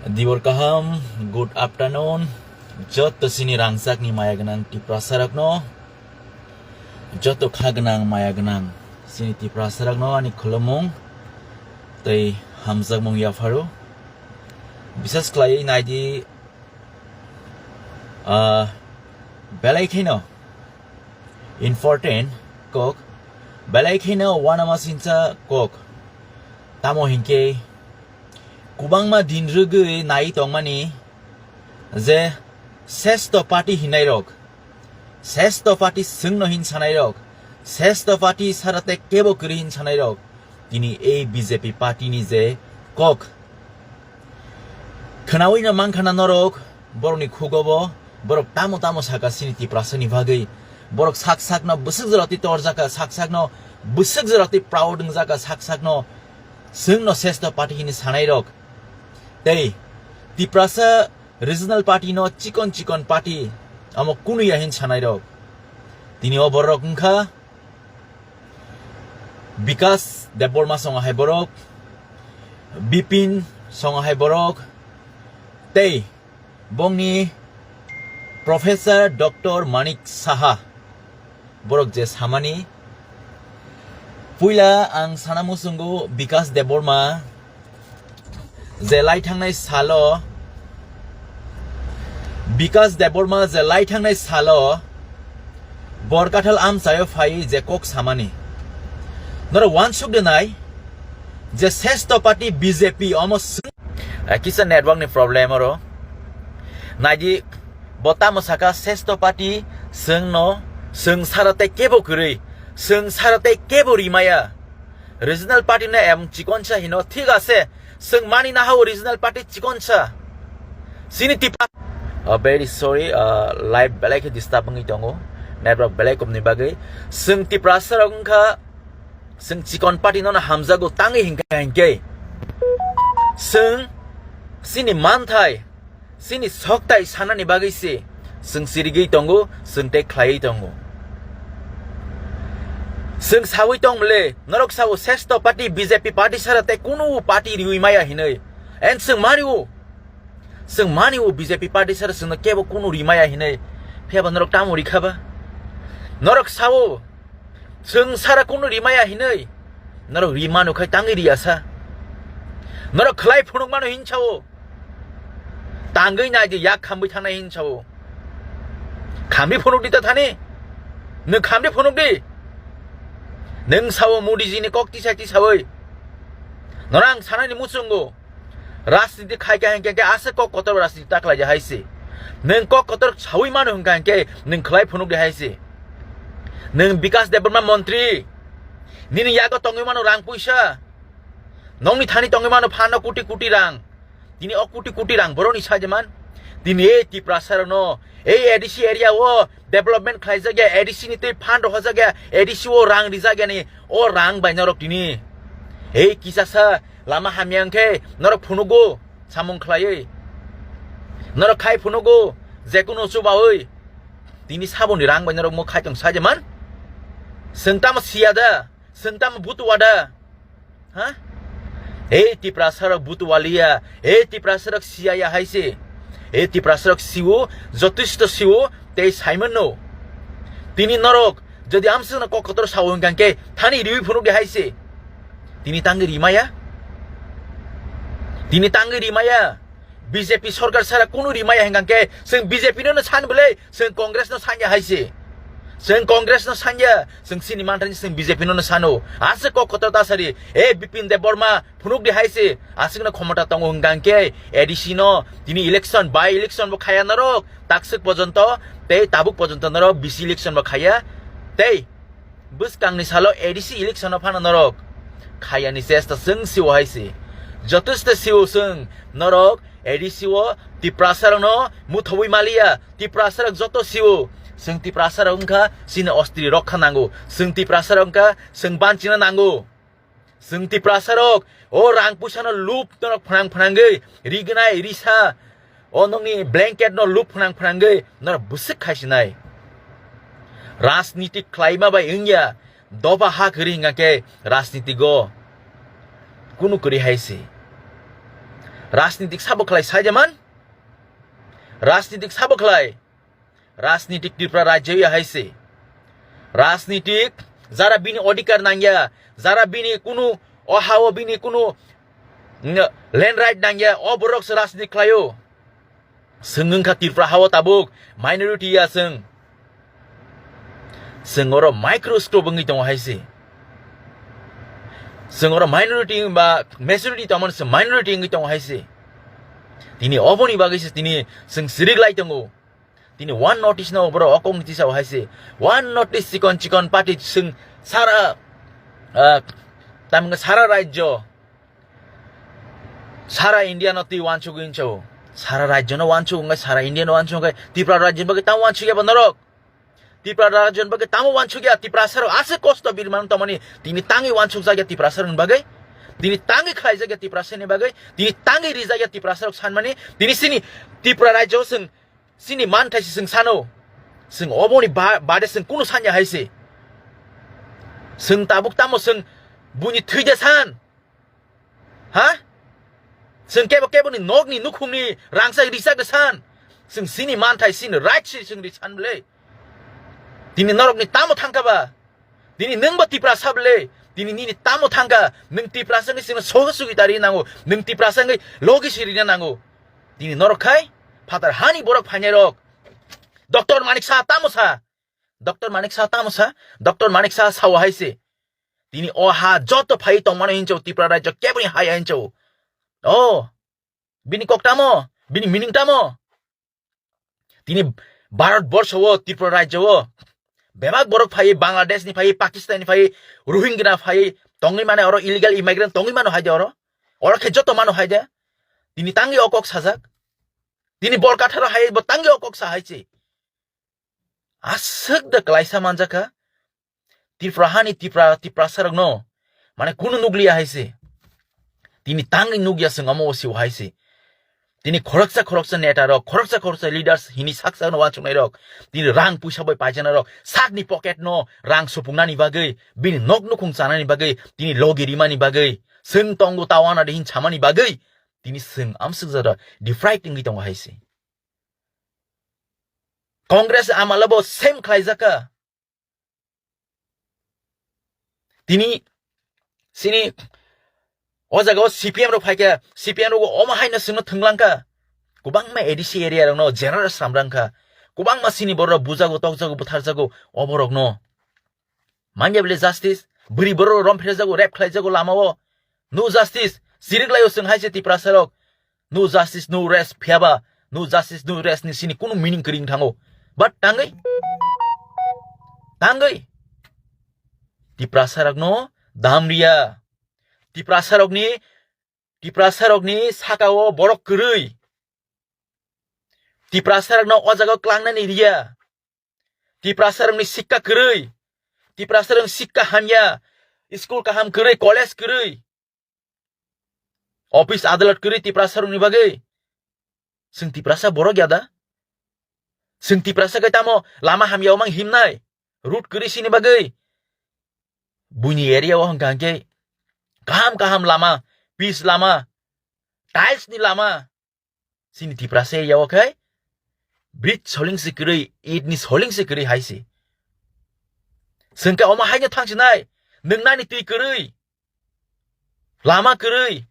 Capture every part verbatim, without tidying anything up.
Dibor kaham, good afternoon. Joto sini rangchakni maya gwnang Tiprasarokno, joto kha gwnang maya gwnang sini Tiprasarokno ani khulumung tei hamjakmung yapharo. Bises khlaiwi naidi, ah, belai kheno important kok, belai kheno uanamasingcha kok. Tamo hinkhe kwbangma din rwgwi nai tongmani je seshto party hinnairok, seshto party chwngno hin sanairok, seshto party sara tei kebo kwrwi hin sanairok, tini ei B J P party ni je kok khwnawi no mankha na norok, borokni khugobo borok tamo tamo saka sini Tiprasani bagwi, borok sak sakno bwswk jora twi torjaka, sak sakno bwswk jora twi proud wngjaka, sak sakno chwngno seshto party hini sanairok tei Tiprasa regional party no chikon chikon party amo kunu ya hin sanairok. Tini o borok wngkha Bikas Debbarma songo hai borok, Bipin songo hai borok, tei bongni Professor Doctor Manik Saha borok je samani. Puila ang sana muchungo Bikas Debbarma je lai thangnai salo, Bikas Debbarma je lai thangnai salo Borkathal amchaio phai je kok samani. Norok uansuk de nai je seshto party B J P omo swng-, eh, kisa network ni problem oro. Naidi, bo tamo saka seshto party chwngno, chwng sara tei kebo kwrwi, chwng sara tei kebo rimaya. Regional party no em chikonsa hino, thik ase, chwng mani nahao regional party chikonsa. Sini Tipra-, oh, very sorry, uh, live belai khe disturb wngwi tongo, network belai komni bagwi. Chwng Tiprasa rok wngkha, chwng chikon party no hamjago tangwi hinkha hinkhe. Chwng sini manthai, sini soktai sanani bagwi se chwng sirigwi tongo, chwng tei khlaiwi tongo. Chwng sawi tong mle, norok sao seshto party B J P party sara tei kunu party riwi maya hinwi. En chwng mario. Chwng mani o B J P party sara chwngno kebo kunu rimaya hinwi. Phiya ba norok tamo rikha ba? Norok sao, chwng sara kunu rimaya hinwi. Norok rimano khai tangwi riya sa. Norok khlai phunuk mano hin sao. Tangwi nai di, yak khamwi thangnai hin sao. Khamri phunuk di ta thani. Nwng khamri phunuk di. Nwng sao Modi ji ni kok tisa tisawi. Norang sanani muchungo. Rajniti khai kha hinkhe, hinkhe aswk kok kotor rajniti ta khlai di hai se. Nwng kok kotor sawi mano hinkha hinkhe nwng khlai phunuk di hai se. Nwng Bikas Debbarma montri. Nini yago tongwi mano rang puisa. Nongni thani tongwi mano phano kuti kuti rang. Tini o kuti kuti rang boroni sajeman. Tini ei Tiprasa rokno, ei A D C area o development khlaijak ya, A D C ni twi fund rohorjak ya, A D C o rang rijak ya ni, o rang bai norok tini. Ei kisasa lama hamya wngkhe norok phunugo samung khlaiwi. Norok khai phunugo jekunu chubawi. Tini saboni rang bai norok mo khai tong sajeman. Chwng tamo siya da, chwng tamo butua da. Ha? Ei Tiprasa rok butua liya, ei Tiprasa rok siya ya hai se. Ei Tiprasa rok siwo, jotisto siwo, tei Simon no. Tini norok, jodi amswkno kok kotor sao hwnkha khe, thani riwi phunuk di hai se. Tini tangwi rimaya? Tini tangwi rimaya? B J P sorkar sara kunu rimaya hwnkha khe, chwng B J P no no san bwle, chwng Congress no sanya hai se. Chwng Congress no sanya, chwng sini manthani chwng B J P no no sano. Aswk kok kotor ta sari, e Bipin Debbarma, phunuk di hai se, aswkno khomota tongo hwnkha khe, A D C no, tini election, by election bo khaya norok, takswk pojonto, tei tabuk pojonto norok B C election bo khaya, tei bwskangni salo A D C election o phano norok khayani chesta chwng siwo hai se. Jotosta siwo chwng norok A D C o Tiprasa rokno muthowi maliya. Tiprasa rok joto siwo. Chwng Tiprasa rok wngkha chini ostri rokha nango. Chwng Tiprasa rok wngkha chwng banchina nango. Chwng Tiprasa rok o rang puisa no lup norok phnang phnangwi rignai risa. O nokni blanket no lup phnang phnangwi norok bwswk khaisinai. Rajniti khlaima bai wngya, doba ha kwrwi hwnkha khe rajnitigo kunu kwrwi hai se. Rajnitik sabo khlai saijaman? Rajnitik sabo khlai? Rajnitik Tripura rajyo ya hai se. Rajnitik jara bini odhikar nangya, jara bini kunu o hao bini kunu, mm, land right nangya, o borok se rajnitik khlaio. Chwng wngkha Tripura hao tabuk minority ya chwng. Chwng oro microscope wngwi tongo hai se. Chwng oro minority ba majority tongmani se minority wngwi tongo hai se. Tini oboni bagwi se tini chwng sirik lai tongo. Tini one notice no borok okong tisa hai se. One notice chikon chikon party chwng sara, ah, tamni sara rajyo, sara India no twi wansugwi hincho. Sara rajyo no wansuk wngkha, sara India no wansuk wngkha, Tripura rajyo bagwi tamo wansuk ya ba norok. Tripura rajyo bagwi tamo wansuk ya, Tiprasa rok ase kosto birman tongmani, tini tangwi wansuk jak ya Tiprasa rok bagwi. Tini tangwi khlai jak ya Tiprasa ni bagwi. Tini tangwi rijak ya Tiprasa rok sanmani, tini sini Tripura rajyo chwng sini manthai se chwng sano. Chwng oboni ba-, bade chwng kunu sanya hai se. Chwng tabuk tamo chwng buini thwi de san. Ha? Chwng kebo kebo ni nok ni nukhung ni rangchak rijak de san. Chwng sini manthai sini right se chwng ri san le. Tini norok ni tamo thangka ba? Tini nwng bo Tiprasa bwle, tini nini tamo thangkha, nwng Tiprasa wngwi chwngno sohojogita ri nango, nwng Tiprasa wngwi logi si rina nango. Tini norok khai phatar hani borok phainai rok. Doctor Manik Saha tamo sa? Doctor Manik Saha tamo sa? Doctor Manik Saha sao hai se. Tini o ha joto phai tongmano hincho Tripura rajyo keboni hai hincho. O, bini kok tamo, bini meaning tamo? Tini Bharat borsho o, Tripura rajyo o bebak borok phai, Bangladesh ni phai, Pakistan ni phai, Rohingya phai, tongwi mane oro illegal immigrant tongwi mano hai de oro. Oro khe joto mano hai de. Tini tangwi o kok sajak. Tini bol katharo hai bo tangwi o kok sa hai se. Aswk de klaisa manjakha. Tripura hani Tripura, Tiprasa rokno mane kunu nukliya hai se. Tini tangwi nukya chwng omo o sio hai se. Tini khoroksa khoroksa neta rok, khoroksa khoroksa leaders hini saksa no wansuknai rok. Tini rang puisa bai paijana rok, sakni pocket no rang supungnani bagwi, bini nok nukhung chanani bagwi, tini logi rimani bagwi, chwng tongo tawana de hin samani bagwi, tini chwng amsuk jora defraid wngwi tongo hai se. Congress amala bo same khlaijaka. Tini sini o jaga o C P M rok phaikha, C P M rok omo haino chwngno thwnglangkha. Kwbangma A D C area rokno general sramrangkha. Kwbangma sini borok bujago, tokjago, butharjago oborokno. Manya bile justice, bwrwi borok rom phrejago, rape khlaijago lama o. No justice, sirik laio chwng hai se Tiprasa rok. No justice, no rest, phiya ba, no justice, no rest ni sini kunu meaning kwrwi wng thango. But tangwi, tangwi Tiprasa rokno dam riya. Tiprasa rokni, Tiprasa rokni saka o borok kwrwi. Tiprasa rokno o jaga o klangnani riya. Tiprasa rokni sikka kwrwi. Tiprasa rokni sikka hamya. School kaham kwrwi, college kwrwi. Office adalat kwrwi Tiprasa rokni bagwi. Chwng Tiprasa borok ya da? Chwng Tiprasa kai tamo lama hamya omang himnai? Road kwrwi sini bagwi. Buini area o hwnkha hwnkhe kaham kaham lama, pitch lama, tiles ni lama. Chini Tiprasa area o khe bridge soling se kwrwi, it ni soling se kwrwi hai se. Chwng khe omo haino thang sinai, nwng nani twi kwrwi, lama kwrwi.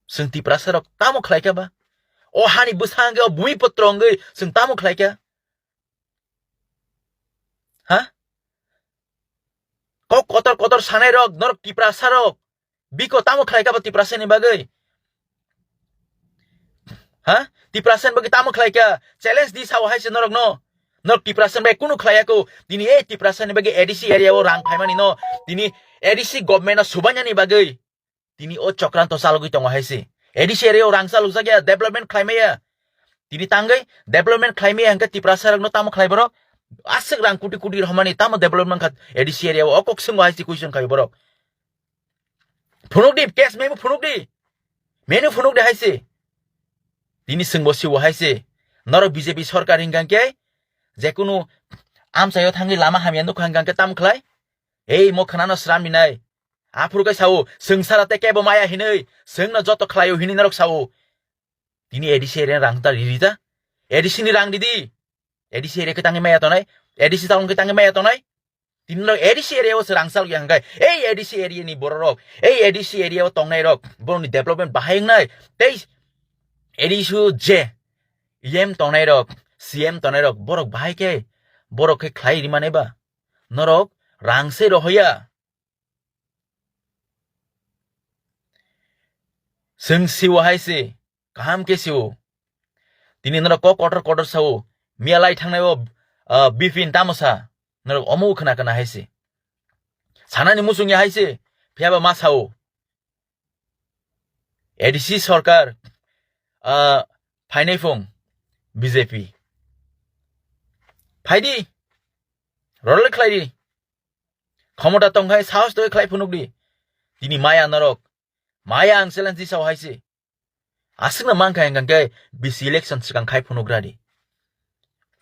Chwng Tiprasa rok tamo khlai kha ba? O hani bwsang o bhumi putro wngwi chwng tamo khlai kha? Ha? Kok kotor kotor sanai rok, norok Tiprasa rok. Biko tamo khlai kha bo Tiprasa ni bagwi? Ha? Tiprasa ni bagwi tamo khlai kha? Challenge di sao hai se norok no. Norok Tiprasa ni bagwi kunu khlai ya ko. Tini ei Tiprasa ni bagwi A D C area o rang phaimani no. Tini A D C government no subaina ni bagwi. Tini o chokranto chalogwi tongo hai se. A D C area o rang chalokjak ya, development khlai maya. Tini tangwi development khlai maya hwnkhe Tiprasa rokno tamo khlai borok? Aswk rang koti koti rohormani tamo development kha A D C area o? O kok swngo hai se question khai borok. Phunuk di, case memo phunuk di. Menu phunuk di hai se. Tini swngbo siwo hai se. Norok B J P sorkar hwnkha khe jekunu amchaio thangwi lama hamya nukha hwnkha khe tamo khlai? Ei mo khwnano sram rinai. Aphuru khe sao, swng sara tei kebo maya hinwi, swngno joto khlaio hinwi norok sao. Tini A D C area rang ta riri ta. A D C ni rang ridi. A D C area khe tangwi maya tonai. A D C town khe tangwi maya tonai. Tini norok A D C area o se rang sal yang kai. Ei A D C area ni borok rok. Ei A D C area o tongnai rok. Borok ni development bahai wngnai. Tei A D C o je E M tongnai rok, C M tongnai rok, borok bahai khe, borok khe khlai rimani ba. Norok rang se rohoya. Swng siwo hai se, kaham khe siwo. Tini norok kok kotor kotor sao, miya lai thangnai o, ah, Bipin tamo sa, norok omo khna khna hai se. Sanani muchung ya hai se, phiya ba ma sao. A D C sarkar, ah, phainai phung B J P. Phaidi, role khlaidi. Khomota tongkhai sahos twi khlai phunukdi. Tini maya norok. Maya ang challenge di sao hai se. Aswkno mankha hingkha khe B C election swkang khai phunugradi.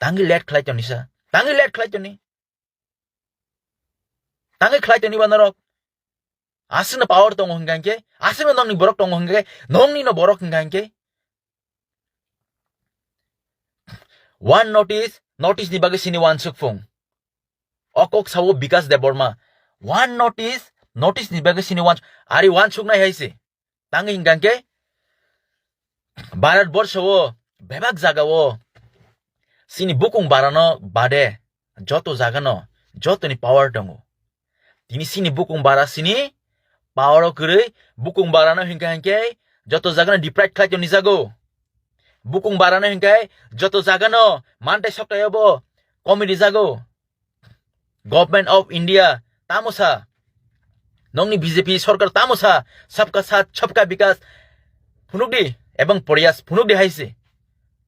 Tangwi let khlai toni sa. Tangwi let khlai toni. Tangwi khlai toni ba norok. Aswkno power tongo hingkha khe, aswkno nongni borok tongo hingkha khe, nongni no borok hingkha khe. One notice, notice ni bagwi sini wansuk phung. O kok sao Bikas Debbarma. One notice, notice ni bagwi sini wan-, ari wansuknai hai se. Tangwi hingkha khe Bharat borsho o bebak jaga o sini bukung barano bade joto jagano jotoni power tongo. Tini sini bukung bara sini power o kwrwi bukung barano hingkha hinkhe joto jagano deprive khlai toni jago. Bukung barano hinkhe joto jagano mantai soktayo bo komi rijago. Government of India tamo sa? Nongni B J P sarkar tamo sa? Sabka saath, sabka bikas phunukdi ebong prayas phunukdi hai se.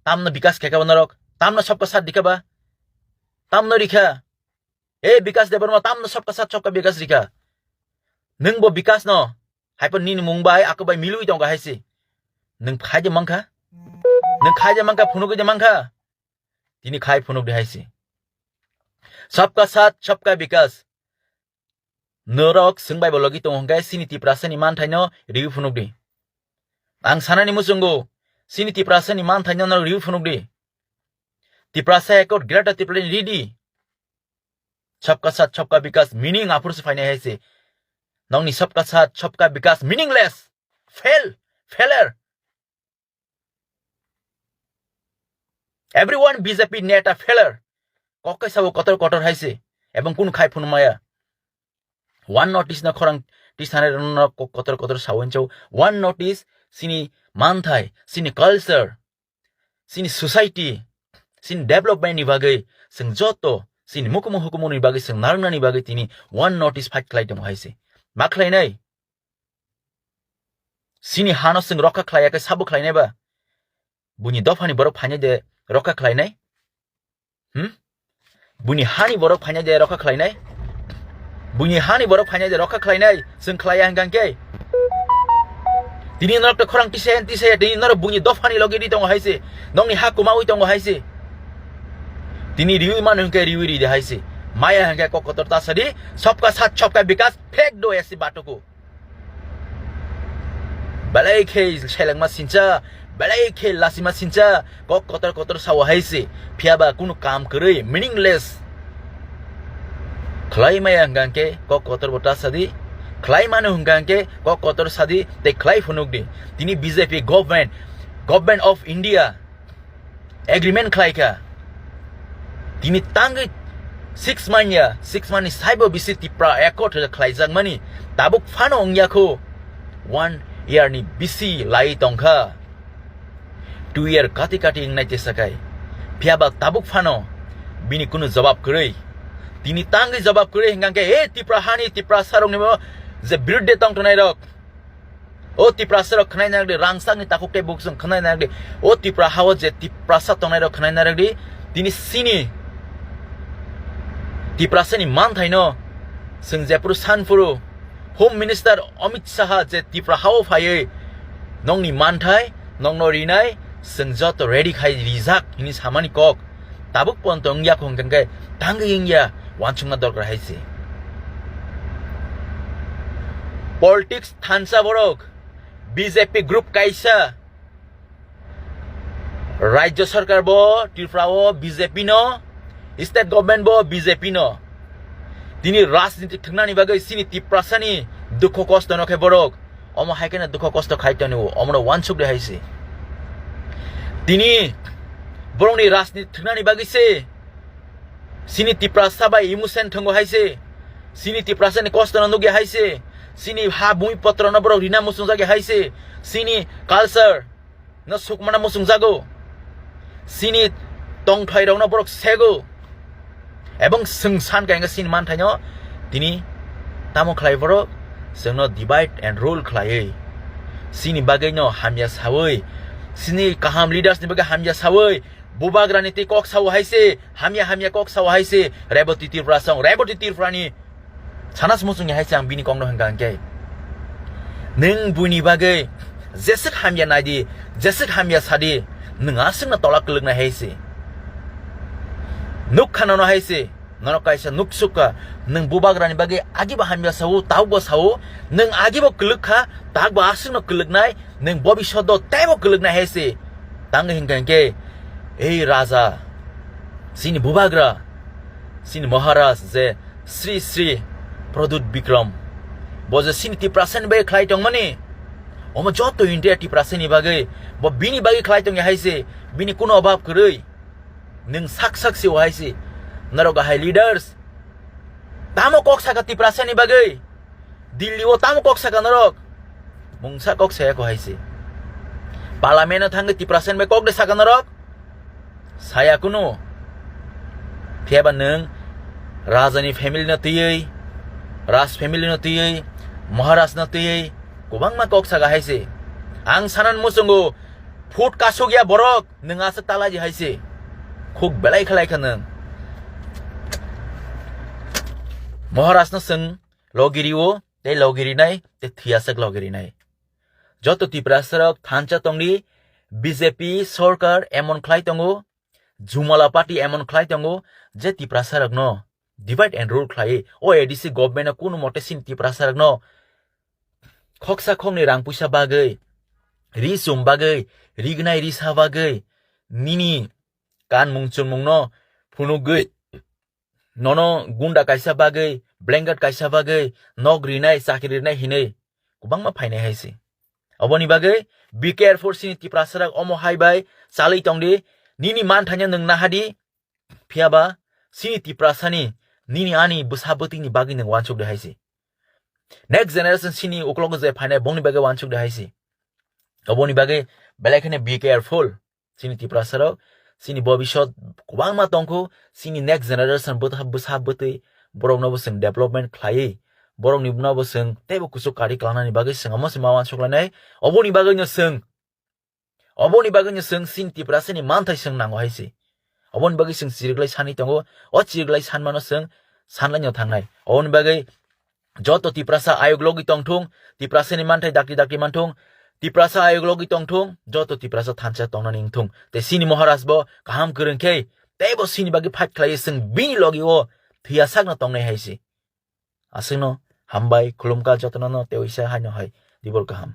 Tamno bikas khe kha ba norok? Tamno sabka saath di kha ba? Tamno rikha? E Bikas Debbarma tamno sabka saath, sabka bikas rikha? Nwng bo bikas no, hai pon nini mung bai, ako bai milwi tongo hai se. Nwng khai de mankha? Nwng khai de mankha, phunukwi de mankha? Tini khai phunuk de hai se. Sabka saath, sabka bikas. Norok swng bai bo logi tongo hwnkhe sini Tiprasa ni manthaino review phunuk di. Ang sanani muchungo, sini Tiprasa ni manthaino norok review phunuk di. Tiprasa Accord, Greater Tripura ni ridi. Sabka saath, sabka bikas meaning aphuru se phainai hai se. Nongni sabka saath, sabka bikas meaningless. Fail, failure. Everyone B J P neta failure. Kok kaisa bo kotor kotor hai se. Ebong kunu khai phunuk maya. One notice no khorang tisane rwno kok kotor kotor sawi chau. One notice sini manthai, sini culture, sini society, sini development ni bagwi chwng joto sini mukumu hukumu ni bagwi chwng narwknani bagwi tini one notice fight khlai tongo hai se. Ma khlainai? Sini hano chwng rokha khlaiya khe sabo khlainai ba? Buini dophani borok phainai de rokha khlainai? Hmm? Buini hani borok phainai de rokha khlainai? Buini hani borok phainai de rokha khlainai? Chwng khlaiya hwnkha khe? Tini norok to khorang tisa tisa, tini norok buini dophani logi ri tongo hai se. Nongni ha kumawi tongo hai se. Tini riwi mano hwnkhe riwi ri de hai se. Maya hwnkhe kok kotor ta sadi, sabka saath, sabka bikas, phek do esi batuku. Belai khe selengma sincha, belai khe lasima sincha, kok kotor kotor sao hai se, phiya ba kunu kam kwrwi, meaningless. Khlai maya hwnkha khe kok kotor bo ta sadi, khlai mano hwnkha khe kok kotor sadi, tei khlai phunuk di. Tini B J P government, Government of India, agreement khlai kha. Tini tangwi six month ya, six month ni saibo bisi Tipra Accord khlai jakmani tabuk phano wngya kho. One year ni bisi lai tongkha. Two year kati kati wngnai tesa kai. Phiya ba tabuk phano bini kunu jawab kwrwi. Tini tangwi jawab kwrwi hwnkha khe, e Tipra hani Tipra sarokni bo je birudde tongtonai rok. O Tiprasa rok khwnai narwk di, rangchakni takhuk tei bukhuk chwng khwnai narwk di. O Tipra hao je Tiprasa tongnai rok khwnai narwk di. Tini sini Tiprasa ni manthai no chwng jephuru sanphuru Home Minister Amit Shah je Tipra hao phaiwi nongni manthai nongno rinai chwng joto ready khai rijak hini samani kok. Tabuk ponto wngya kho hwnkhe tangwi wngya wansukna dorkar hai se. Politics thansa borok, B J P group kaisa, Rajya Sarkar bo Tripura o B J P no, State Government bo B J P no. Tini rajniti thwngnani bagwi chini Tiprasani dukho kosto no khe borok. Omo hai kheno dukho kosto khai tongo, omono wansuk de hai se. Tini borokni rajniti thwngnani bagwi se chini Tiprasa bai emotion thwngo hai se. Chini Tiprasani kosto no nugya hai se. Chini ha bhumi potro no borok rina muchung jagya hai se. Chini culture no sukmana muchung jago. Chini tongthai rok no borok sego. Ebong chwng san khe chini manthai no tini tamo khlai borok chwngno divide and rule khlaiwi. Chini bagwi no hamya sawi. Chini kaham leaders ni bagwi hamya sawi. Bubagrani tei kok sao hai se, hamya hamya kok sao hai se, Reboti Tripura song, Reboti Tripurani sana se muchungni hai se ang bini kokno hwnkha hwnkhe. Nwng buini bagwi jeswk hamya naidi, jeswk hamya sadi, nwng aswkno tola kwlwknai hai se. Nukha nono hai se, norok kaisa nuksukha, nwng bubagrani bagwi agibo hamya sao, takbo sao, nwng agibo kwlwkha, takbo aswkno kwlwknai, nwng bobishodo teibo kwlwknai hai se. Tangwi hwnkha hwnkhe, ei raja, chini bubagra, chini Maharaj je Sri Sri Pradyut Bikram, bo je chini Tiprasani bagwi khlai tongmani, omo joto India Tiprasani bagwi, bo bini bagwi khlai tongya hai se, bini kuno obhab kwrwi, nwng sak sak se o hai se, norok hai leaders, tamo kok saka Tiprasani bagwi, Delhi o tamo kok saka norok? Mungsa kok saya ko hai se. Parliament o thangwi Tiprasani bai kok de saka norok? Saya kunu. Phiya ba nwng Rajani family no twiwi, Raj family no twiwi, Maharaj no twiwi, kwbangma kok saka hai se. Ang sanan muchungo, food kasuk ya borok, nwng aswk talaji hai se. Khuk belai khlai kha nwng. Maharaj no swng logiri o, tei logirinai, tei thwiyasak logirinai. Joto Tiprasa rok thansa tongdi, B J P sorkar emon khlai tongo, Jumala party emon khlai tongo, je Tiprasa rokno divide and rule khlai, o A D C government no kunu mote sin Tiprasa rokno khoksa khokni rang puisa bagwi, ri chum bagwi, rignai risa bagwi, nini kanmung chumungno phunugwi, nono gunda kaisa bagwi, blanket kaisa bagwi, nok rinai, chakri rinai hinwi kwbangma phainai hai se. Oboni bagwi be careful, chini Tiprasa rok omo hai bai chalwi tongdi, nini manthaino nwng nahadi, phiya ba chini Tiprasani, nini ani bwsa bwtwini bagwi nwng wansuk de hai se. Next generation chini uklogo je phainai bongni bagwi wansuk de hai se. Oboni bagwi belai kheno be careful. Chini Tiprasa rok, chini bobisot kwbangma tongkho, chini next generation bwtha-, bwsa bwtwi borokno bo chwng development khlaiwi, borokni no bo chwng teibo kuchuk kari klangnani bagwi chwng omo se ma wansuk lainai. Oboni bagwi no chwng, oboni bagwi no chwng chini Tiprasani manthai chwng nango hai se. Oboni bagwi chwng chiriklai sanwi tongo, o chiriklai sanmano chwng sanlaino thangnai. Oboni bagwi joto Tiprasa ayuk logi tongthung, Tiprasani manthai dakti dakti manthung, Tiprasa ayuk logi tongthung, joto Tiprasa thansa tongnani wngthung. Tei chini Maharaj bo kaham kwrwng khe, teibo chini bagwi fight khlaiwi chwng bini logi o thwiya sakno tongnai hai se. Aswkno hambai, khulumkha jotono no tei uisa haino hai dibor kaham.